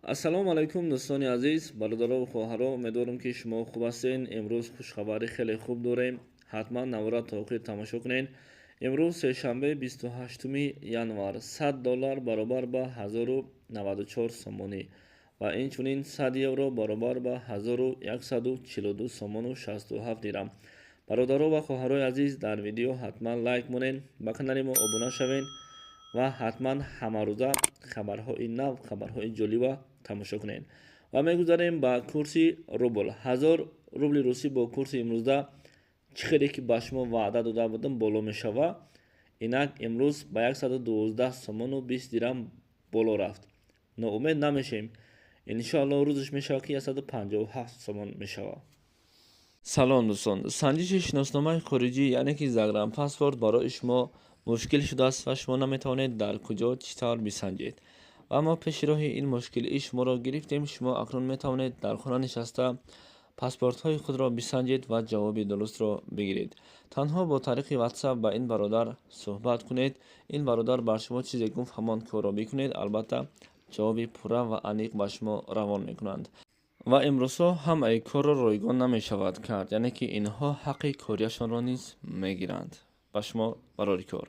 Ассалому алайкум, дӯстони азиз, бародаро ва хоҳаро. Умедворам, ки шумо хуб ҳастед. Имрӯз хушхабари хеле хуб дорем, ҳатман навора то охир тамошо кунед. Имрӯз сешанбе, 28 январ, 100 доллар баробар ба 1094 сомонӣ ва инчунин 100 евро баробар ба 1142 сомону 67 дирам. Бародаро ва хоҳарои азиз, дар видео ҳатман лайк монед, ба канали мо обуна шавед ва ҳатман ҳамарӯза хабарҳои нав, хабарҳои ҷолиба тамошо кунед. Ва мегузарем ба курси рубл. 1000 рубли русӣ бо курси имрӯза, чӣ хеле ки ба шумо ваъда дода будам, боло мешава. Инак имрӯз ба 112 сомону 20 дирам боло рафт. Ноумед намешем, иншоалло, рӯзаш мешавад, ки 157 сомон мешавад. Салом, дӯстон! Санҷиши шиносномаи хориҷӣ, яъне ки загранпаспорт, барои шумо мушкил шудааст ва шумо наметавонед дар куҷо, чӣ тавр бисанҷед. Ва мо пеши роҳи ин мушкилии шуморо гирифтем. Шумо акнун метавонед дар хона нишаста паспортҳои худро бисанҷед ва ҷавоби дурустро бигиред. Танҳо бо тариқи WhatsApp ба ин бародар суҳбат кунед. Ин бародар бар шумо чизе гуфт, ҳамон корро бикунед, албатта, ҷавоби пурра ва аниқ ба шумо равон мекунанд. Ва имрӯзҳо ҳамаи корро ройгон намешавад кард, яъне ки инҳо ҳаққи корияшонро низ мегиранд. Ба шумо барори кор.